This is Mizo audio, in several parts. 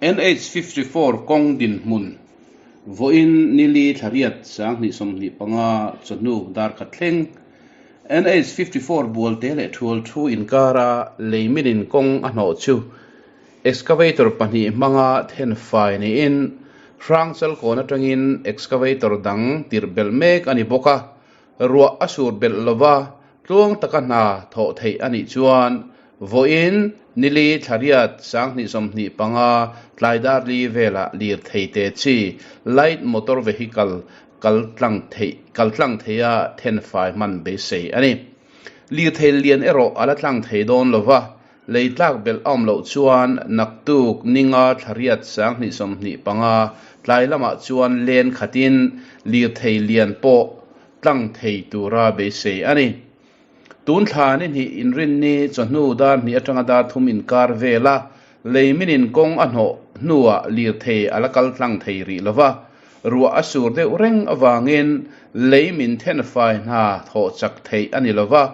NH 54 kawng dinhmun, Vawiin nili thlariat 2025 chawhnu dar khat thleng NH 54 bualte leh thual thu inkara lei minin kawng a hnawh chu excavator pahnih hmanga thenfai niin Hrangchalkawn atangin excavator dang tirh belh mek a ni bawk a, ruah a sur belh lova tluang taka hna thawh theih a nih chuan vawiin nili thlariat 2025 tlai dar li velah lirthei te chi light motor vehicle kal tlang theih kal tlang theia thenfai hman beisei a ni. Lirthei lian erawh a la tlang thei dawn lo va, lei tlak belh a awm loh chuan naktuk ninga thlariat 2025 tlai lamah chuan len khatin lirthei lian pawh tlang thei tura beisei a ni. Tun thla ni hnih inrinni chawhnu dar hnih atanga dar thum inkar vela lei minin kawng a hnawh hnuah lirthei a la kal tlang thei rih lo va, ruah a sur deuh reng avangin lei min thenfai hna thawh chak theih a ni lo va,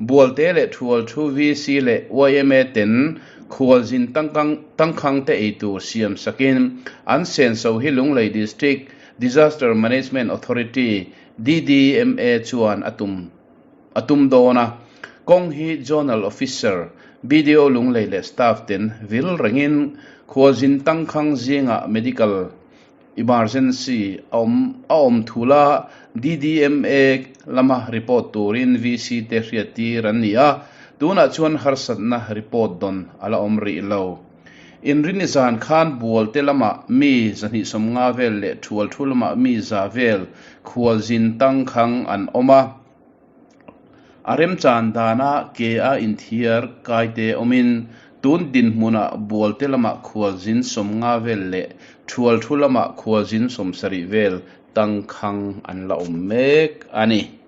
Bualte leh Thual Thu VC leh yma ten khualzin tangkhang te ei tur siam sakin an senso hi Lunglei District Disaster Management Authority, DDMA, chuan a tum. a tum dawn a, kawng hi Zonal Officer, BDO Lunglei leh staff ten vil rengin khualzin tangkhang zingah medical emergency a awm a awm thul a, DDMA lama report turin VC te hriattir an ni a, tunah chuan harsatna report dawn a la awm rih lo. Inrini zan khan Bualte lamah mi 250 vel leh Thualthu lamah mi za vel khualzin tangkhang an awm a. A remchan dana ke a inthiar kaite awmin tun dinhmunah Bualte lamah khualzin 50 vel leh Thualthu lamah khualzin 70 vel tangkhang an la awm mek a ni.